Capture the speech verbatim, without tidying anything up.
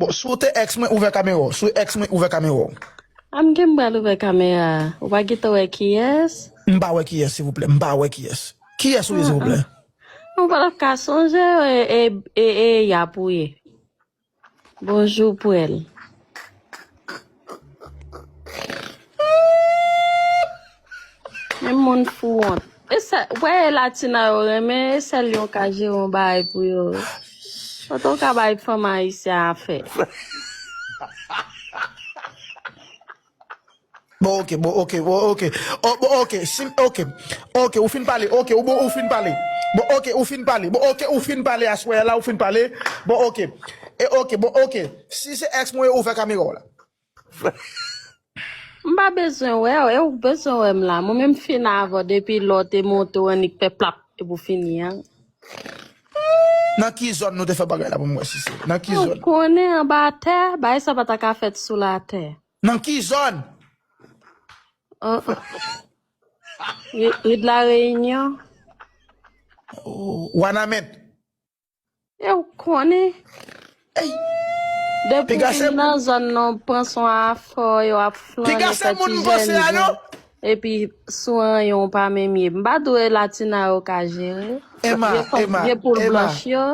Bon, si w te ex mwen, ouvè kamera w. Si w ex mwen, ouvè kamera w. A m gen m pral ouvè kamera. Ou pa gentan wè kiyès? M pa wè kiyès, silvouplè. M pa wè kiyès. Kiyès ou ye, silvouplè? Ou pa t ap ka sonje, e, e, e, e yap ou ye. Bonjou, Pwèl. Men moun fou wont. E sè, wè, Latina yo renmen, e sèl yo ka jere yon bagay pou yo. Kote w ka bay fanm ayisyen afè? Bon, ok, bon, ok, bon, ok. Oh, bon, ok, si, ok. Ok, ou fin pale, ok, ou, bon, ou fin pale. Bon, ok, ou fin pale. Bon, ok, ou fin pale aswè a la, ou fin pale. Bon, ok. E, ok, bon, ok. Si se ex mwen, ouvè kamera w la. M pa bezwen wè w, e ou k bezwen wè m la. Mwen menm fin avè w depi lè w te monte w annik fè plap epi w fini an. Nan ki zòn nou te fè bagay la pou m wè si se? Nan ki Ou zòn? Konnen anba tè, bagay sa pa ta ka fèt sou latè. Nan ki zòn? Oh, oh. Ri, ri de la Reyinyon. Oh, Wanament. E ou konnen. Depi w Piga se vin nan zòn nan, w pran son afè w, yo ap flannen, Piga se fè moun ti m panse a, jènjan. Non? Epi sou anyen w pa menm ye. M pa di w e Latina yo ka jere. Emma, Vye fanm, Emma, vye poul Emma. Blanch yo.